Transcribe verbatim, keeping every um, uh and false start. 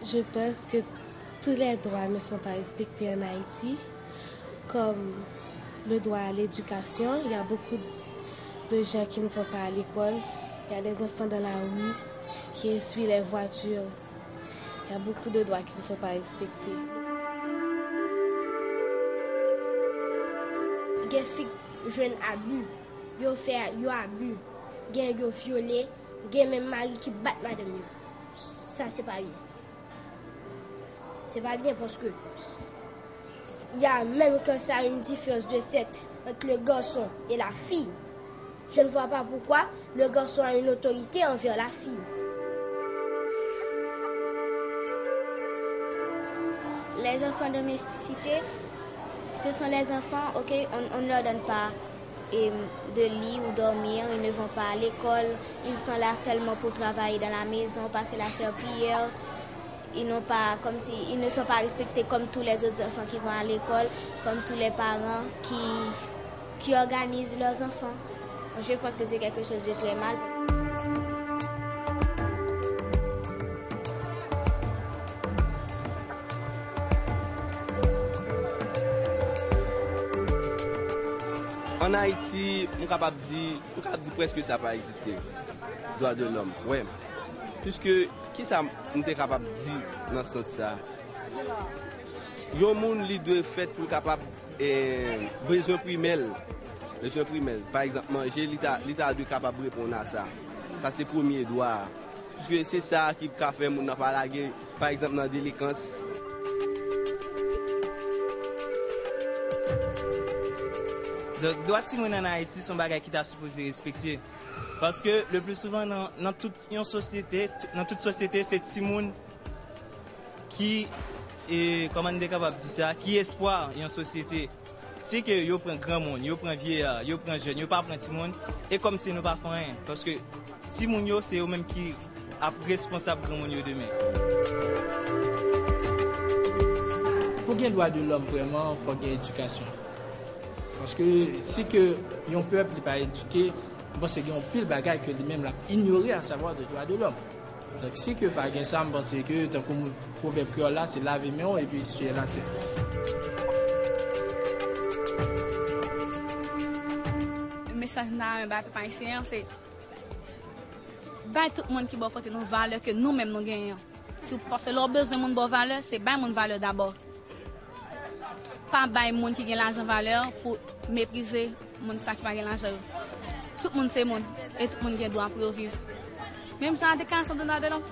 Je pense que tous les droits ne sont pas respectés en Haïti, comme le droit à l'éducation. Il y a beaucoup de gens qui ne vont pas à l'école. Il y a des enfants dans la rue qui essuient les voitures. Il y a beaucoup de droits qui ne sont pas respectés. Gen fi k jwenn abi, yo fè yo abi, gen yo vyole, gen menm mari ki bat madanm yo. Sa se pa byen. Se pa byen paske il y a même quand ça une différence de sexe entre le garçon et la fille. Je ne vois pas pourquoi le garçon a une autorité envers la fille. Les enfants domesticité, ce sont les enfants, ok, on, on ne leur donne pas euh, de lit ou dormir, ils ne vont pas à l'école, ils sont là seulement pour travailler dans la maison, passer la serpillière. Ils n'ont pas, comme si, ils ne sont pas respectés comme tous les autres enfants qui vont à l'école, comme tous les parents qui, qui organisent leurs enfants. Je pense que c'est quelque chose de très mal. Ann Ayiti, m kapab di, m kapab di prèske sa pa egziste. Dwa de lòm, wè. Piske, kisa m te kapab di nan sans sa? Yon moun, li dwe fèt pou l kapab, eh, bezwen primè l. Bezwen primè l. Pa egzanp, manje, li ta, li ta dwe kapab reponn a sa. Sa se premye dwa a. Piske se sa ki ka fè moun nan pa lage, pa egzanp, nan delikans. Donk, dwa timoun ann Ayiti se yon bagay ki ta sipoze respekte. Paske, le pli souvan, nan, nan tout yon sosyete, nan tout sosyete, se timoun ki, e, kòman n te kapab di sa, ki espwa yon sosyete. Si ke yo pran granmoun, yo pran vyeyè, yo pran jèn, yo pa pran timoun, e kòmsi nou pa fè anyen. Paske timoun yo, se yo menm ki ap responsab granmoun yo demen. Pou gen dwa de lòm vrèman, fòk gen edikasyon. Paske si ke yon pèp li pa edike, m panse gen yon pil bagay ke li menm l ap inyore, asavwa de dwa de lòm. Donk si ke pa gen sa, m panse ke tankou pwovèb kreyòl la, se lave men w epi eswiye l atè. Mesaj m ta renmen bay pèp ayisyen an se bay tout moun ki bò kote nou valè ke nou menm nou genyen an. Si w, paske lè w bezwen moun ba w valè, se bay moun valè dabò. Pa bay moun ki gen lajan valè pou meprize moun sa ki pa gen lajan yo. Tout moun se moun, e tout moun gen dwa pou yo viv. Menm jan a deklarasyon de dwa de lòm.